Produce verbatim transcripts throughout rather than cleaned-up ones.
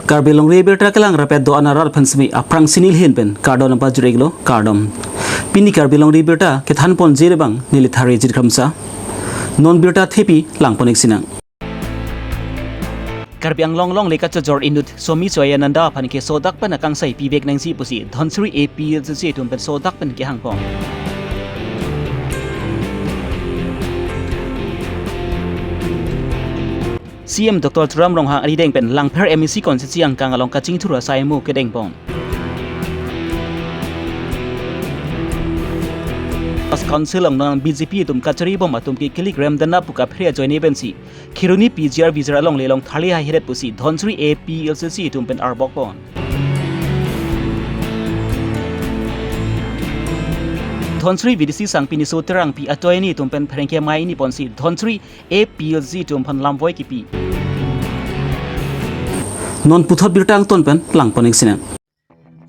Karbi Longri Abirta kelang rapet do-an arat aphan semi aphrangsi neli ahin pen kardom nangpajir-iklo, kardom. Pini Karbi Longri Abirta kethanponji abang neli Thari Jit Kramsa. Non birta thepi langpon-ik sinang. Karbi Anglong longle kachojor inut Swami Chivayananda aphan ke sodak pen akangsai pivek nangji pusi Dhansiri A P L C C atum pen sodak pen kehangpon. C M Doctor Tuliram Ronghang arideng pen Langpher M A C constituency angkang along kachingthur asai amo kedengpon. As Council along non B J P atum kachari bom atum ke kilik rem dana pu kaphere ajoine pensi Kheroni P G R V G R alongle along tharli haihedet pusi Dhansiri A P L C C atum pen arbokpon. Dhansiri V D C Sangpi Niso Terangpi atoini atum pen pherangke amei niponsi Dhansiri A P L C atum aphan lamvoi kipi. Non puthot birta angton pen langpon-ik sinang.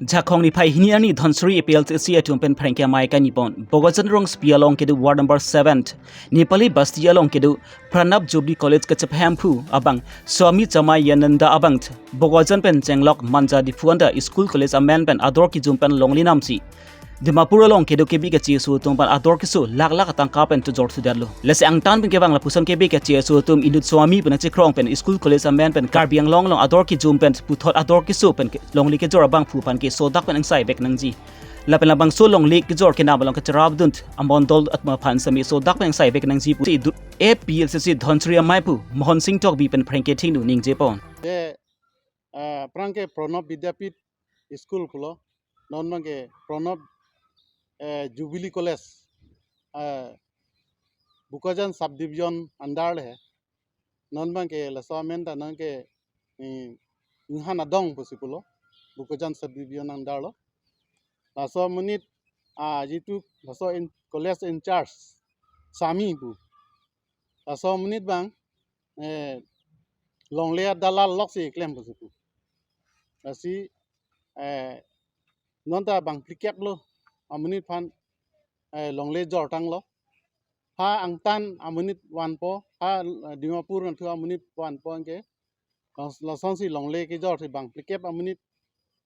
Jhakhong niphai hini arni Dhansiri A P L C C atum pen pherangke amei kanipon. Bokajan rongsopi along kedo ward number seven, Nepali Basti along kedo Pranab Jubilee College kachepahemphu abang Swami Chivayananda abang Bokajan pen chenglok Manja Diphu anta school college amen pen ador kijum pen longle namsi Dimapur along kedo kebi kacheso atum pen ador keso lakh lakh atangka pen chojor sudetlo. Lasi angtan pen kevang lapuson kebi kacheso atum inut Swami pen chekrong pen school college amen pen Karbi Anglong along ador kijum pen puthot ador keso pen ke-, longle kejor abangphu aphan ke sodak pen angsai vek nangji. Lapen labangso longle kejor kenam along kacherapdun amondol atum aphan semi sodak pen angsai vek nangji pusi du-, A P L C C Dhansiri amei pu Mohon Sing Tokbi pen pherangke thengno ningjepon. Je, eh, aphrang ke Pranab Vidyapith School pulo, non abang ke Pranab, eh, Jubilee College, eh, Bokajan Subdivision under le he. Non abang ke laso amen ta non ke, eh, Inghan Adong pusi pulo, Bokajan Subdivision under lo. Laso amonit, ah, jitu laso in, college in charge, Sami pu. Laso amonit abang, eh, longle adalal loksi klem pusi pu. Lasi, eh, non ta bang phlikep lo, amonit aphan, eh, longle jortanglo. Ha angtan amonit vanpo, ha, eh, Dimapur nangthu amonit vanpo anke. Las-, lasonsi longle kejor si bang phlikep amonit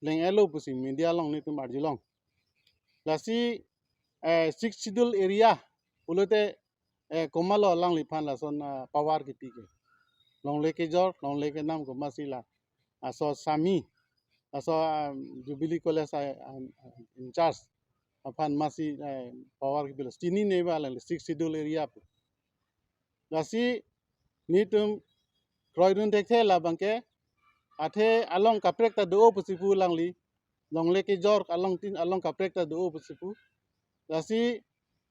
leng-elo pusi media along nelitum arjulong. Lasi, eh, Sixth Schedule area pulote, eh, komatlo alangliphan lason, ah, power kipi ke. Longle kejor, longle kenam komatsi la. Laso Sami, laso, ah, Jubilee College, ah, ah, in charge aphan matsi, eh, power kipilo. Chinine ba alangli Sixth Schedule area pu. Lasi nelitum kroidun thekthe labang ke athe along kaprek ta do pusi pu alangli. Longle kejor along tin along kaprek ta do pusi pu. Lasi,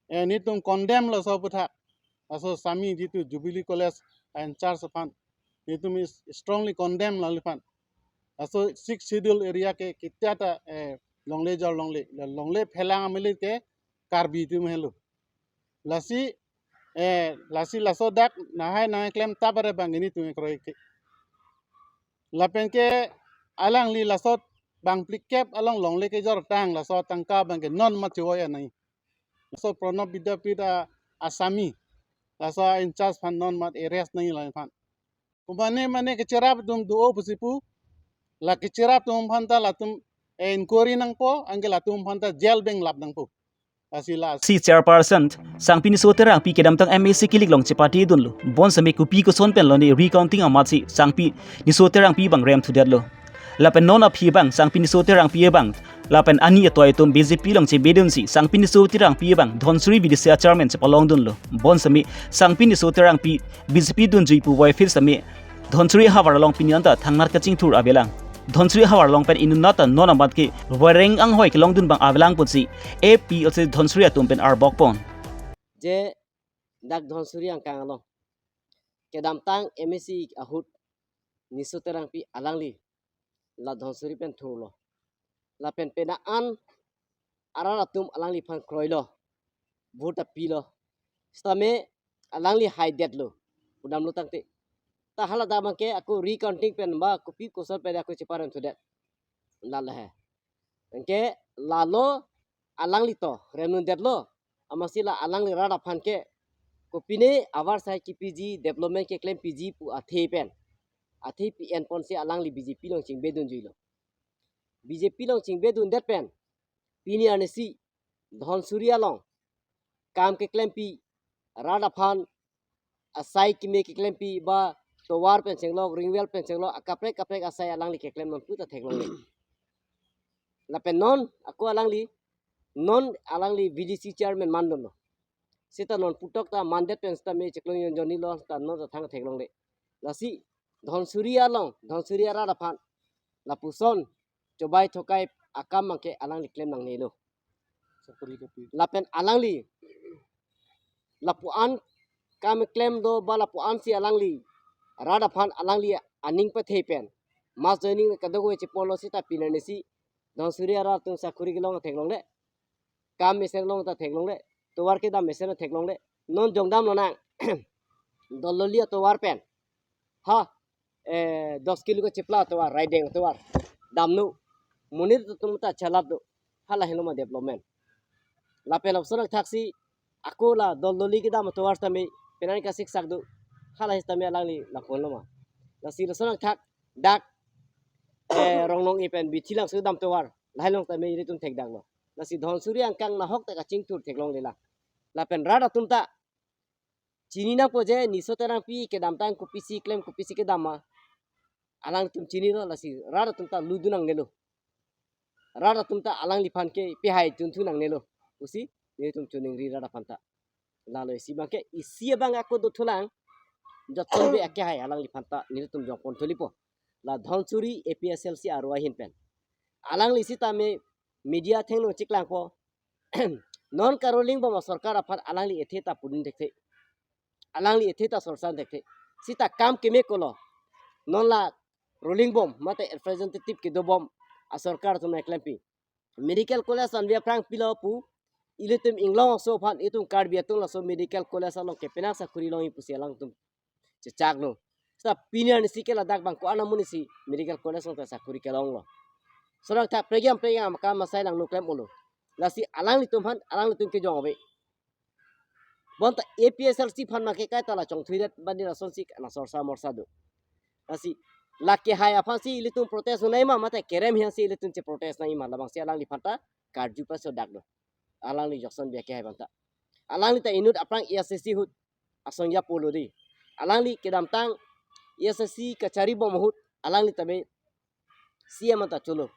eh, nelitum condemn laso aputhak. Laso Sami jitu Jubilee College in charge aphan. Nelitum is strongly condemn alangliphan. Laso Sixth Schedule area ke ketia ta, eh, longle jor longle. Longle phelang amelit ke Karbi atum helo. Lasi, eh, lasi laso dak nahai nahai klem tabare bang nelitum kroi ke. Lapen ke alangli laso bang phlikep along longle kejortang laso atangka abang ke non mat chevoi anai. Laso Pranab Vidyapith a-, a Sami, laso in charge aphan non mat arrest nangji alangphan. Pu mane mane kecherap atum do pusi pu, la kecherap atum aphan ta latum, eh, inquiry nangpo, anke latum aphan ta jail beng lap nangpo. Lasi la C Chairperson Sangpi Niso Terangpi kedamtang M A C kilik along chepatedunlo. Bonseme kopi koson pen lone recounting amatsi Sangpi Niso Terangpi abang rem thudetlo. Lapen non aphi abang Sangpi Niso Terangpi abang lapen ani atoi atum B J P along chebedunsi Sangpi Niso Terangpi abang Dhansiri V D C a chairman chepalongdunlo. Bonseme Sangpi Niso Terangpi B J P dunjui puvoiphit seme Dhansiri havar along pini anta thangnat kachingthur avelang. Dhansiri havar along pen inut nat ta non amat ke wareng anghoi kelongdun abang avelang pusi A P L C Dhansiri atum pen arbokpon. Je dak Dhansiri angkang along kedamtang M A C ahut Niso Terangpi alangli la Dhansiri pen thurlo. Lapen penang an arat atum alangliphan kroilo. Vote ta pilo. Sitame alangli haidetlo. Pudamlo tangte. Ta hala damang ke ako recounting pen ba kopi koson pen ako cheparem thudet. Lalo he. Anke lalo alangli to remdundetlo. Amatsi la alangli rat aphan ke kopine avarsai kipiji, development keklempiji pu athe pen. athe pi enponsi alangli B J P along chingbedun juilo. B J P along chingbedundet pen pini arnisi Dhansiri along kam keklempi, rat aphan asai keme keklempi, ba tovar pen chenglok, ring well pen chenglok, akaprek kaprek asai alangli keklem non puta theklongle. Lapen non ako alangli, non alangli V D C chairman mandunlo. Seta non puthot ta mandet pen seta me cheklong jonjoni lo, ta non ta thang theklongle. Lasi Dhansiri along, Dhansiri arat aphan lapuson chobai thokai akam abangke alangli klem nangnelo. Sakori kapi. Lapen alangli lapu-an kam klem do ba lapu-ansi alangli rat aphan alangli aning pathe pen mass joining kadokave cheponlo, seta pini arnisi Dhansiri arat atum sakori kelong theklongle, kam mesen long ta theklongle, tovar kedam mesen theklongle. Non jongdamlonang Dolloli atovar pen, ha, eh, dos kilo kachepla atovar, Raideng atovar, damnon. Monit atum ta chelap do. Hala henlo ma development. Lapen lapuson athaksi ako la Dolloli kedam atovar tame penang kasiksak do. Hala sitame alangli lapu-anlo ma. Lasi lason athak dak, eh, Rongnong-i pen Bithilangso dam tovar, lahai along tame ilitum thekdaklo. Lasi Dhansiri angkang nahok ta kachingthur theklonglelang. Lapen rat atum ta chini nangpo je Niso Terangpi kedamtang kopisi klem, kopisi kedam ma, alangtum chinilo. Lasi rat atum ta ludun nangnelo. Rat atum ta alangliphan ke pehai tunthu nangnelo pusi nelitum choningri rat aphan ta. Lalo isi abangke, isi abang ako dothulang, jotson be akehai alangliphan ta nelitum jongpon thulipo. La Dhansiri A P H L C aro ahin pen alangli sitame media athengno cheklangpo. Non karuling bom asorkar aphan alangli ethe ta pudun thekthe, alangli ethe ta sorsan thekthe. Seta kam keme kolo. Non la ruling bom mate representative kedobom asorkar atum keklempi. Medical college anvi aphrang pilo pu, ilitum inglong aso aphan itum Karbi atum laso medical college along ke penang sakori longji pusi alangtum chechaklo. Seta pini arnisi ke ladak bang ko-an amonit si medical college along ta sakori kelonglo. Lason athak pregam pregam akam asai nangno klem-olo. Lasi alanglitum aphan alanglitum kejong ave. Bonta A P H L C aphan ma ke kaita la chongthuidet bani lasonsi na sorsa morsa do. Lasi la kehai aphansi ilitum protest nangji ma, mate kerem hangsi ilitum cheprotest nangji ma, labangsi alangliphan ta karju paso dak do. Alangli Jokson Bey akehai abang ta. Alangli ta inut aphrang E S I C ahut asong ya polo di. Alangli kedamtang E S I C kachari bom ahut alangli tame C M ta cholo.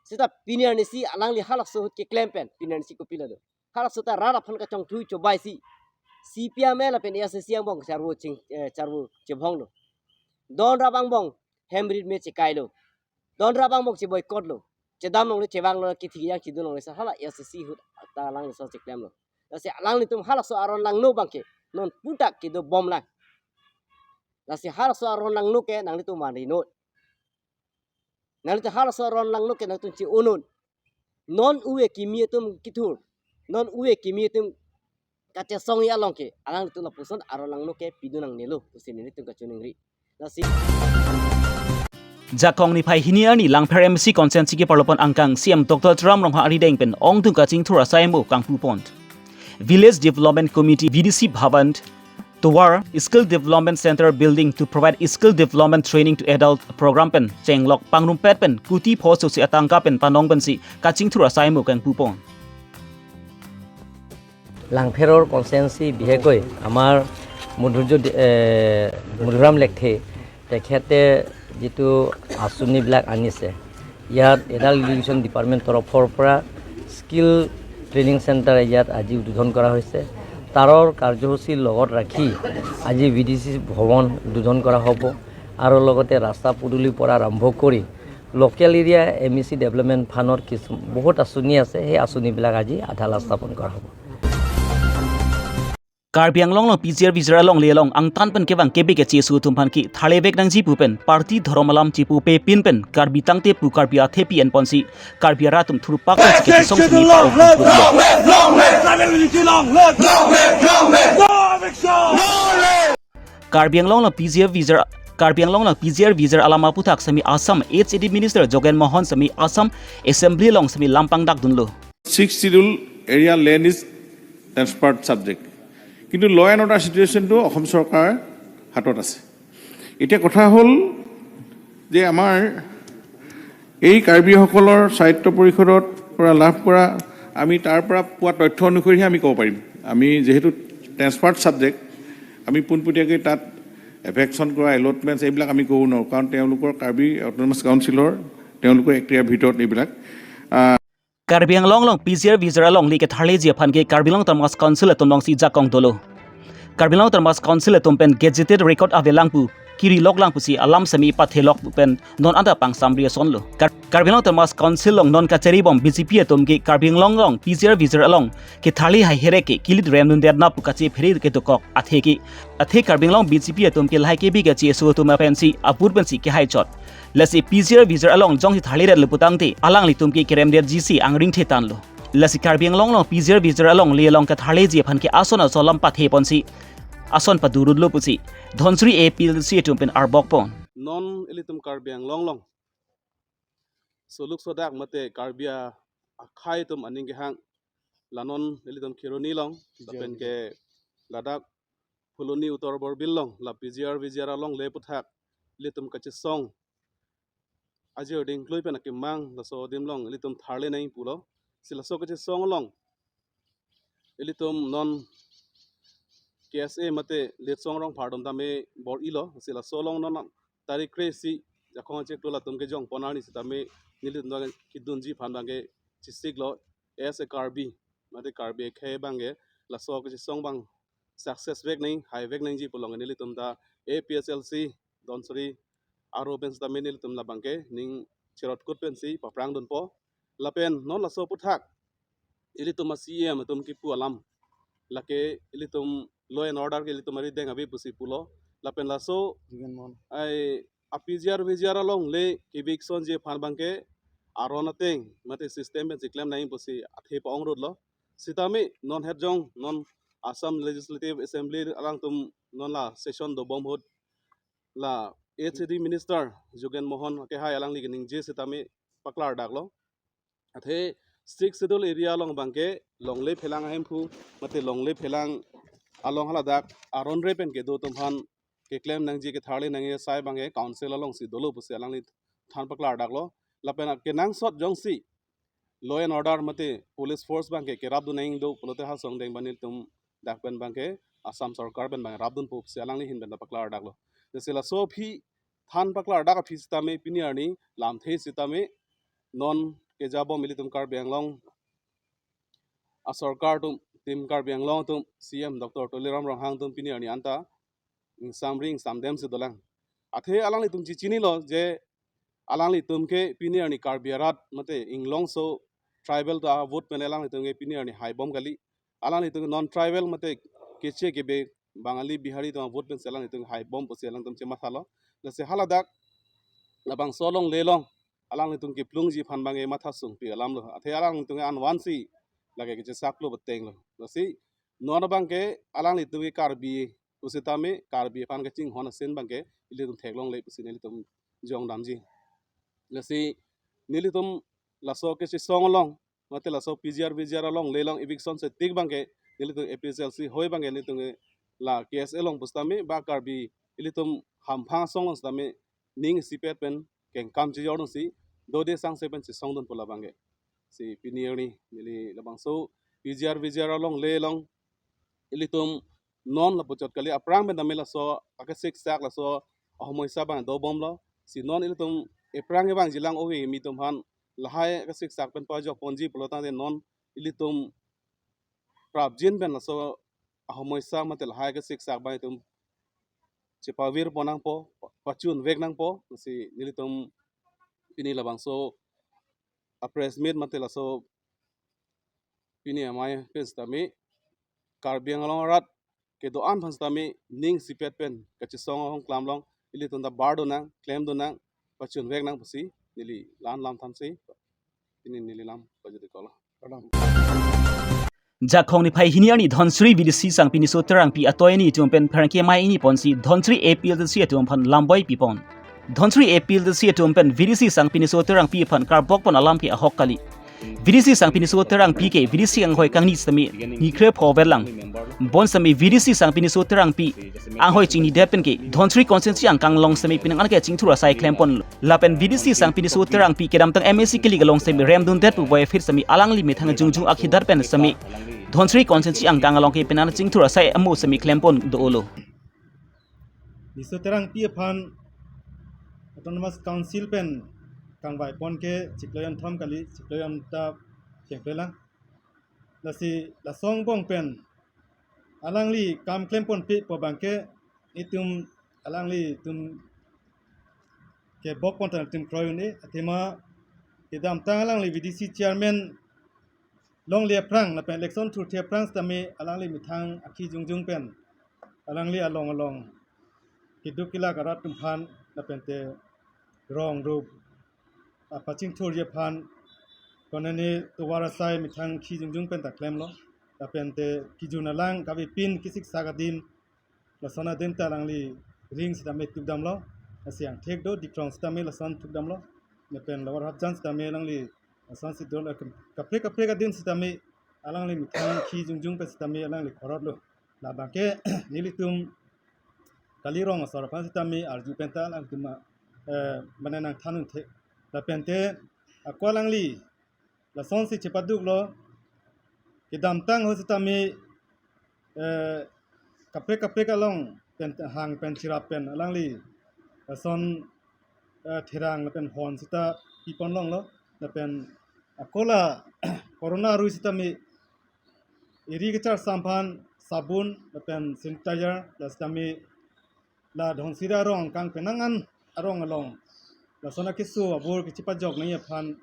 Seta pini arnisi alangli halaso ahut keklem pen pini arnisi kopilo do. Halaso ta rat aphan kachongthui chobaisi C P M L lapen A S I C angbong charvo ching, eh, charvo chevonglo. Don rap angbong hem rit me chekailo. Don rap angbong che-boycott lo. Chedam longle, chevang longle, kithi yang chidun longle, sa hala A S I C ahut ta alangli laso cheklemlo. Lasi alanglitum halaso aron langno abangke non puthot kedobomlang. Lasi halaso aron langno ke nanglitum vanri non. Nanglitum halaso aron langno ke nanglitum che-onon. Non ove kimi atum kethur, non ove kimi atum kachesongji along ke alangtum lapuson aron langno ke pidun nangnelo pusi nelitum kachoningri. Lasi Jakong niphai hini arni Langpher M C constituency keparlopon angkang C M Doctor Tuliram Ronghang arideng pen ongdung kachingthur asai amo kangpupon. Village Development Committee, V D C Bhavan, tovar, Skill Development Center building to provide skill development training to adult program pen chenglok pangrumpet pen kuti pho sosi atangka pen panong pensi kachingthur asai amo kangpupon. Langpheror constituency বিশেষকৈ আমাৰ মধুৰ্য দে- এ, মধুৰাম লেকথে তেখেতে যিটো আঁচনিবিলাক আনিছে, ইয়াত adult education department তৰফৰ পৰা স্কিল ট্ৰেইনিং চেণ্টাৰ ইয়াত আজি উদ্বোধন কৰা হৈছে। তাৰৰ কাৰ্যসূচী লগত ৰাখি আজি ভি ডি চি ভৱন উদ্বোধন কৰা হ'ব আৰু লগতে ৰাস্তা পদূলিৰ পৰা আৰম্ভ কৰি লোকেল এৰিয়া এম ই চি ডেভেলপমেণ্ট ফাণ্ডৰ কিছু বহুত আঁচনি আছে, সেই আঁচনিবিলাক আজি আধালা স্থাপন কৰা হ'ব। Karbi Anglong along P G R V G R alongle along angtan pen kevang kebe kecheso atum aphan ke tharlevek nangji pu pen party dhorom alam chepupe pin pen Karbi tangte pu Karbi athepi enponsi Karbi arat atum thurpak pen chikesong sini pa-ok. Karbi Anglong along P G R V G R, Karbi Anglong along P G R V G R alam aputhak semi Assam H A D Minister Jogen Mohan semi Assam Assembly along semi lampang dakdunlo. Sixth Schedule area land is transferred subject, কিন্তু ল' and order চিটুৱেশ্যনটো অসম চৰকাৰৰ হাতত আছে। এতিয়া কথা হ'ল যে আমাৰ এই কাৰ্বিসকলৰ স্বায়ত্ত পৰিষদৰ পৰা লাভ কৰা, আমি তাৰ পৰা পোৱা তথ্য অনুসৰিহে আমি ক'ব পাৰিম। আমি যিহেতু ট্ৰেন্সফাৰ্ড ছাবজেক্ট, আমি পোনপটীয়াকৈ তাত এভেকশ্যন কৰা, এলটমেণ্টছ এইবিলাক আমি ক'ব নোৱাৰোঁ, কাৰণ তেওঁলোকৰ কাৰ্বি অট'নমাছ কাউন্সিলৰ তেওঁলোকৰ এক্টিয়াৰ ভিতৰত এইবিলাক। আহ, Karbi Anglong along P G R V G R alongle ketharleji aphan ke Karbi Anglong Autonomous Council atum alongsi jakong dolo. Karbi Anglong Autonomous Council atum pen gazetted record avelang pu, kiri lok lang pusi alam semi pathe lok pu pen non anta pangsamri asonlo. Kar-, Karbi Anglong Autonomous Council along non kachari bom B J P atum ke Karbi Anglong along P G R V G R along ketharle haihere ke kilit rem nun det na pu kache phere ke dokok athe ke, athe Karbi Anglong B J P atum ke lahai kebi kache aso atum pensi a-vote pensi kehai chot. Lasi P G R V G R along jongsi tharledetlo putangte alanglitum ke keremdetji si angring thetanlo. Lasi Karbi Anglong along P G R V G R alongle along ketharleji aphan ke ason ason lam pathe ponsi ason padurutlo pusi Dhansiri A P L C atum pen arbok pon. Non ilitum Karbi Anglong along soluk sodak mate Karbi a-, akhei atum aning kehang la non ilitum Kheroni along, lapen ke ladak Phuloni Uttar Borbil along, la P G R V G R alongle aputhak ilitum kachesong ajir dingklui pen akemang laso adim along ilitum tharle nangji pulo. Si laso kachesong along ilitum non K S A mate Litsong Rongphar atum tame bor-ilo, si laso along non tarik kre-isi Jakhong achiklo latum kejong pon arni sitame nelitum kedunji aphan abangke chesiklo, as a Karbi mate Karbi akhei abangke laso kachesong abang success vek nang, hai vek nangji pu along nelitum ta A P H L C Dhansiri aro pen sitame nelitum labangke ning cherot kut pensi paprang dunpo. Lapen non laso aputhak ilitum a-C E M atum kipu alam, lake ilitum law and order ke ilitum arideng ave pusi pulo. Lapen laso Jugen Mohan ai a-P G R V G R alongle eviction ji aphan abangke aron ateng mate system pensi klem nangji pusi athe pa-ong rutlo. Sitame non het jong non Assam Legislative Assembly alangtum non la session dobom ahut la H A D Minister Jugen Mohan kehai alangli keningje sitame paklardaklo. Athe Sixth Schedule area along abangke longle phelang ahemphu mate longle phelang along haladak aron re pen kedo atum aphan keklem nangji ketharle nangji asai abangke council alongsi dolo pusi alangli than paklardaklo. Lapen kenangsot jongsi law and order mate police force abangke kerapdun nangji do pulote ha songdeng abang nelitum dak pen abangke Assam Sorkar pen abang rapdunpo pusi alangli ahin pen ta paklardaklo. Lasi laso aphi than paklardak aphi sitame pini arni lamthe sitame non kejabom ilitum Karbi Anglong asorkar atum, Team Karbi Anglong atum, C E M Doctor Tuliram Ronghang atum pini arni anta ingsamri ingsamdem si dolang. Athe alanglitum chechinilo je alanglitum ke pini arni Karbi arat mate inglongso tribal atum a-vote pen alanglitum ke pini arni haibom kali. Alanglitum non tribal mate Keche Kebe Bangali Bihari atum a-vote pensi alanglitum haibom pusi alangtum chemathalo. Lasi haladak labangso alongle along alanglitum keplungji aphan abangke matha sungpi alamlo. Athe alanglitum ke anvansi lake kechesaklo batenglo. Lasi non abangke alanglitum ke Karbi pusitame Karbi aphan kachinghon asin abangke ilitum theklongle pusi nelitum jongdamji. Lasi nelitum laso kachesong along mate laso P G R V G R alongle along eviction setik abangke nelitum A P H L C hoi abangke nelitum la K S A along pusitame ba Karbi ilitum hamphang asong along sitame ning isipet pen kengkam chejor nangsi dode sangse pen chesongdunpo labangke. Si pini arni neli labangso P G R V G R alongle along ilitum non lapuchot kali aphrang pen tame laso akesiksak laso ahomoisa abang dobomlo. Si non ilitum ephrang kevangjilang ove kimi atum aphan lahai akesiksak pen pajok ponji pulo tangte non ilitum prapjin pen laso ahomoisa mate lahai akesiksak abang itum chepavir pon nangpo, pachun vek nangpo, si nelitum pini labangso a-press meet mate laso pini amei pen sitame Karbi Anglong arat kedo-an aphan sitame ning isipet pen kachesong ahong klam along ilitum ta bardun nang, klemdun nang, pachun vek nang pusi neli la-an lam thansi pini neli lam pajut-iklo. Jakhong niphai hini arni Dhansiri V D C Sangpi Niso Terangpi atoini atum pen pherangke amei hini ponsi Dhansiri A P L C atum aphan lamboi pipon. Dhansiri A P L C atum pen V D C Sangpi Niso Terangpi aphan karbok pon alam ke ahok kali. V D C Sangpi Niso Terangpi ke V D C anghoi kangni sitame ni kre pho verlang. Bonsitame V D C Sangpi Niso Terangpi anghoi chingnidet pen ke Dhansiri constituency angkang along sitame penang an ke chingthur asai klemponlo. Lapen V D C Sangpi Niso Terangpi kedamtang M A C kili along sitame remdundet pu boy phit sitame alangli methang jongjong akhidat pen sitame Dhansiri constituency angkang along ke penang chingthur asai amo sitame klempon dolo. Niso Terangpi aphan Autonomous Council pen kangvaipon ke chiklo jonthom kali, chiklo jon ta chengplelang. Lasi laso angbong pen alangli kam klemponpe pu abangke itum alanglitum kebokpon ta itum kroi un-e, athema kedamtang alangli V D C chairman longle aphrang lapen election thurthe aphrang sitame alangli methang akhi jongjong pen alangli along along keduk kelak arat atum aphan lapente rong rup apachingthurji aphan konane tovar asai methang akhi jongjong pen ta klemlo. Lapente kejun alang kavepin kesik sak adim lason adim ta alangli ring sitame tukdamlo. Lasi angthek do Dikrong sitame lason tukdamlo. Lapen Lower Hapjan sitame alangli lason si don, eh, kaprek kaprek adim sitame alangli methang akhi jongjong pen sitame alangli khorotlo. Labangke nelitum kali rong asor aphan sitame arju pen ta alangtum, eh, mane nangthan un-e. Lapente ako alangli lasonsi chepaduklo, kedamtang ho sitame, eh, kaprek kaprek along pen hang pen chirap pen alangli lason, eh, therang lapen hon sita pipon longlo. Lapen ako la corona arui sitame eri kechar samphan sabun lapen sanitizer la sitame la Dhansiri arong angkang penang an arong along lason akeso abur kechepajok nangji aphan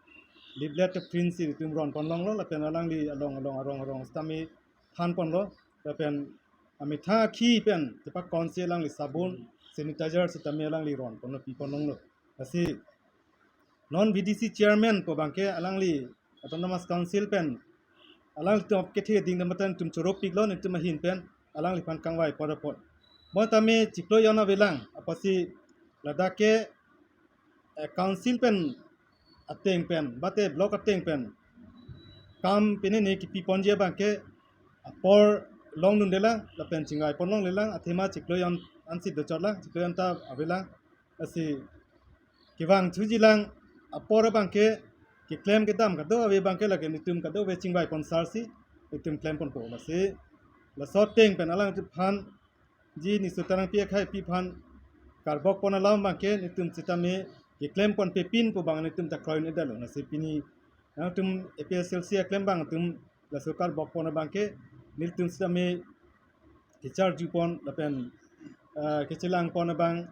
leaflet print si itum ronpon longlo. Lapen alangli along along arong arong sitame thanponlo. Lapen amethang akhi pen chepakonsi alangli sabun, sanitizer sitame alangli ronponlo, pipon longlo. Lasi non V D C chairman pu abangke alangli Autonomous Council pen alanglitum kethe ding dam matan itum choropiklo, netum ahin pen alangliphan kangvai porapot. Bon tame chiklo jon avelang apotsi ladak ke, eh, council pen ateng pen, bate block ateng pen kam pine ne kipiponji abangke apor longdundelang lapen chingvaipon longlelang, athema chiklo jon ansi dochotlang, chiklo jon ta avelang. Lasi kevang thujilang apor abangke keklem kedam kadokave abangke lake netum kadokave chingvaipon sarsi netum klemponpo. Lasi laso ateng pen alangtum aphan ji Niso Terangpi akhaipi aphan karbokpon alam abangke netum sitame keklemponpepin pu abang netum ta kroi un-edetlo. Lasi pini nangtum A P H L C aklembang atum laso karbokpon abangke nelitum sitame kecharjupon lapen, eh, kechelangpon abang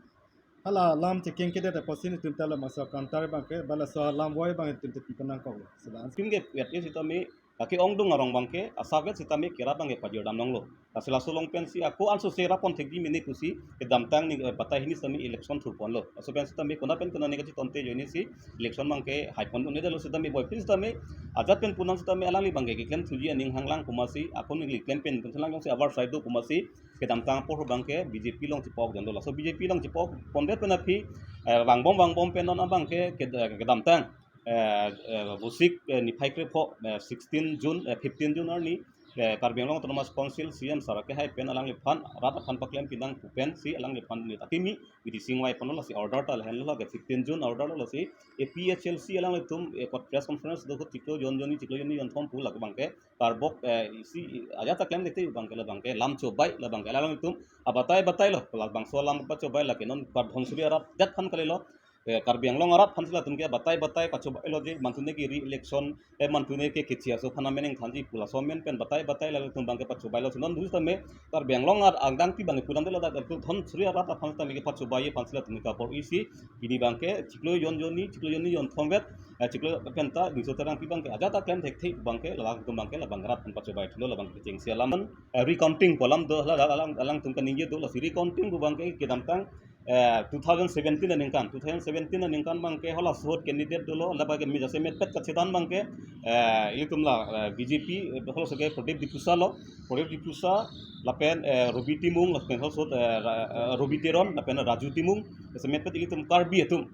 hala alam chekengkedet apotsi netum ta labangso counter abangke ba laso alam voi abang netum ta pipon nangkoklo. Sila ansi. Kim ke wet ke sitame lake ongdung arong abangke asapvet sitame kerap abangke pajirdam longlo. Lasi laso along pensi ako anso se rapon thekji mene pusi kedamtang ni, eh, batai hini sitame election thurponlo. Laso pen sitame kona pen kona ne kachitonte ajoine si election abangke haipon un-edetlo sitame boy phit sitame ajat pen punang sitame alangli abangke keklem thuji aning hanglang pu masi ako neli klem pen pen selang jongsi abar side do pu masi kedamtang apor abangke B J P along chepok jando. Laso B J P along chepokpondet pen aphi, eh, vangbom vangbom pen non abangke ked-, kedamtang, eh, eh, Vosik, eh, niphai krepho, eh, sixteen June, eh, fifteen June arni, eh, Karbi Anglong Autonomous Council C M sir akehai pen alangliphan rat aphan paklem pinang pu pensi alangliphan nit akimi bidi singvai ponlo. Lasi order ta lahenlo, lake fifteen June order lo. Lasi A P H L C alanglitum, eh, kot press conference do ahut chiklo jon jonni, chiklo jonni jonthom pu lake abangke karbok, eh, isi ajat ta klemdetji abangke labangke lam chobai, labangke alanglitum abatai batailo, labangso alam pachobai lake non Dhansiri arat det aphan kalilo, eh, Karbi Anglong arat aphansi latum ke batai batai pachobailo je mantune ke re-election, eh, mantune ke kechi aso aphan amen ingthanji pu laso amen pen batai batai latum abangke pachobailo. Si non dusitame Karbi Anglong arat angdangpi abangke pudamde ladak Dhansiri arat aphan sitame kepachobai aphansi latum ke apor isi pini abangke chiklo jon jonni, chiklo jonni jonthomvet, eh, chiklo pen ta Niso Terangpi abangke ajat ta klem thekthe abangke ladak atum abangke labang arat aphan pachobai thulo. Labang kechengsi alam, eh, recounting pu alam do, la, la, alang, alangtum kaningje do. Lasi recounting pu abangke kedamtang, eh, two thousand seventeen aningkan, two thousand seventeen aningkan abangke halaso ahut candidate dolo, labangke me jasemetpet kachedan abangke, eh, ilitum la, eh, B J P, eh, halaso ke Pradip Diphusa lo, Pradip Diphusa, lapen, eh, Robi Timung, lapen halaso ahut, eh, Ra-, eh, Robi Teron, lapen Raju Timung, jasemetpet ilitum Karbi atum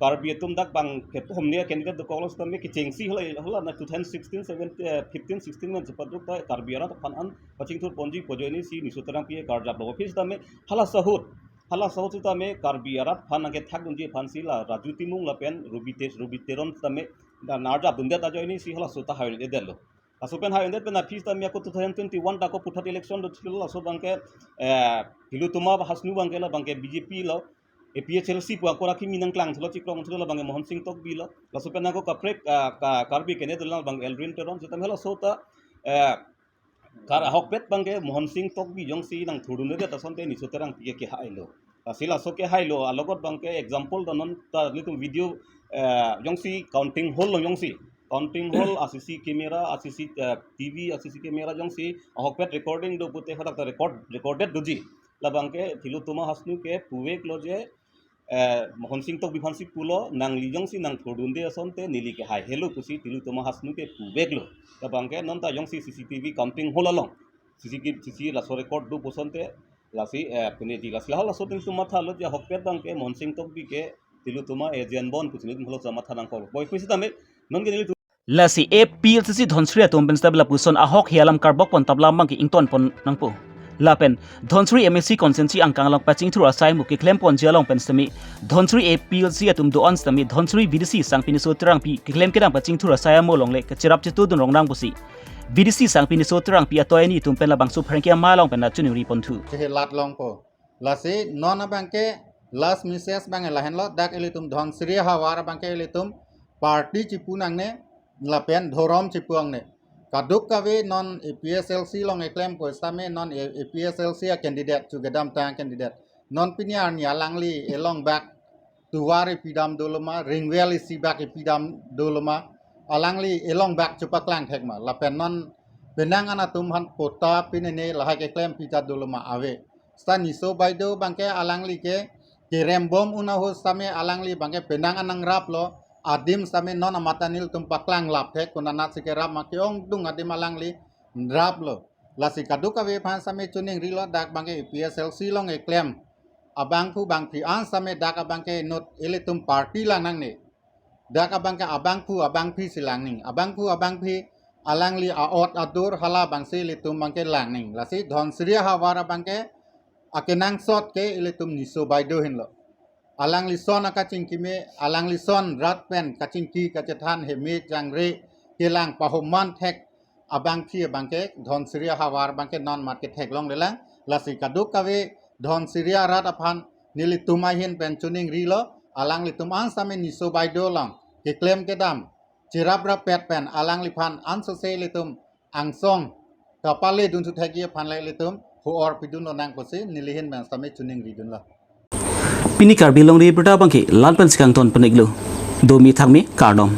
Karbi atum dak bang kethom ne candidate dokok lo setame kechengsi hala hala na two thousand sixteen, seventeen, eh, fifteen, sixteen pen chepaduk ta Karbi arat aphan an pachingthur ponji pu ajoine si Niso Terangpi karjap lo. Aphi setame halaso ahut, halaso ahut setame Karbi arat aphan nangkethak dunji aphan si la Raju Timung lapen Ruby Te-, Ruby Teron setame da karjap dundet ajoine si halaso ta haidet lo. Laso pen haidet pen aphi setame ako two thousand twenty-one ta ako puthot election do thilo, laso abangke, eh, Tilottama Hasnu abangke la abangke B J P lo, A P H L C pu ako ra kimi nangklang thilo, chikrong thilo, la abangke Mohan Singh Tokbi lo. Laso pen ako kaprek, ah, ka-, Karbi kene dolang abang Elwin Teron, setame halaso ta, eh, kar ahokpet abangke Mohan Singh Tokbi jongsi nangthurdundet asonte Niso Terangpi ke kehai lo. Lasi laso kehai lo, alogot abangke example ta non ta nelitum video, eh, jongsi counting hall along jongsi. Counting hall, a C C camera, a C C, eh, T V, a C C camera jongsi ahokpet recording do pute hadak ta record, recorded doji. La abangke Tilottama Hasnu ke puvek lo je, eh, Mohan Singh Tokbi aphan si pulo, nangli jongsi nangthurdunde asonte neli kehai helo pusi Tilottama Hasnu ke puvek lo. La abangke non ta jongsi C C T V counting hall along, C C T V, C C laso record do pu asonte, lasi, eh, pini di lasi halaso atum si matha lo je ahokpet abangke Mohan Singh Tokbi ke Tilottama agent bon pusi nelitum halaso matha nangkok. Boi pusi tame, non ke nelitum Lasi A P H L C Dhansiri atum pen setame lapuson ahok hi alam karbok pon tap lam abangke ington pon nangpo. Lapen Dhansiri M A C constituency angkang along pachingthur asai mo keklem ponji along pen setame Dhansiri A P H L C atum do-an setame Dhansiri V D C sangpi Niso Terangpi keklem kedam pachingthur asai amo along le kacherap chetudun rong nang pusi V D C sangpi Niso Terangpi atoini atum pen labangso pherangke ama along pen nangchiningri ponthu. Chehelat longpo. Lasi non abangke last message abang lahenlo, dak ilitum Dhansiri ahavar abangke ilitum party chipu nangne lapen dhorom chipu nangne. Kadokave non A P H L C along eklem ko setame non A-, A P H L C a candidate chu kedamtang candidate. Non pini arni alangli elong bak tovar ipidam doloma, ring well isi bak ipidam doloma, alangli elong bak chepaklang thek ma. Lapen non penang an atum aphan patta pinene lahai keklem pita doloma ave. Seta Niso Baideo abangke alangli ke kerembom un ahut setame alangli abangke penang an nangraplo, adim setame non amat ta nelitum paklang lap thek konat si kerap ma, ke-ongdung adim alangli raplo. Lasi kadokave aphan setame chiningrilo, dak abangke A P H L C along eklem abangphu bangphi an setame dak abangke inut ilitum party lang nangne. Dak abangke abangphu abangphi si lang ning. Abangphu abangphi alangli a-ot adur hala abangsi ilitum abangke lang ning. Lasi Dhansiri ahavar abangke akenangsot ke ilitum Niso Baideo henlo. Alangli ason akachingki me, alangli ason rat pen kachingki kachethan heme jangre kelang pahoman thek abangphi abangke Dhansiri ahavar abangke non mat ketheklong lelang. Lasi kadokave Dhansiri arat aphan nelitum ahin pen chiningrilo, alanglitum an setame Niso Baideo along keklem kedam cherap rappet pen alangliphan ansose ilitum angsong kapale dun thu thekji aphan le ilitum ho-or pidun lonang pusi neli ahin pen setame chiningri dunlo. Pini Karbi Longri Abirta abangke la-an pensi kangton pon-iklo. Domi thakmi, kardom.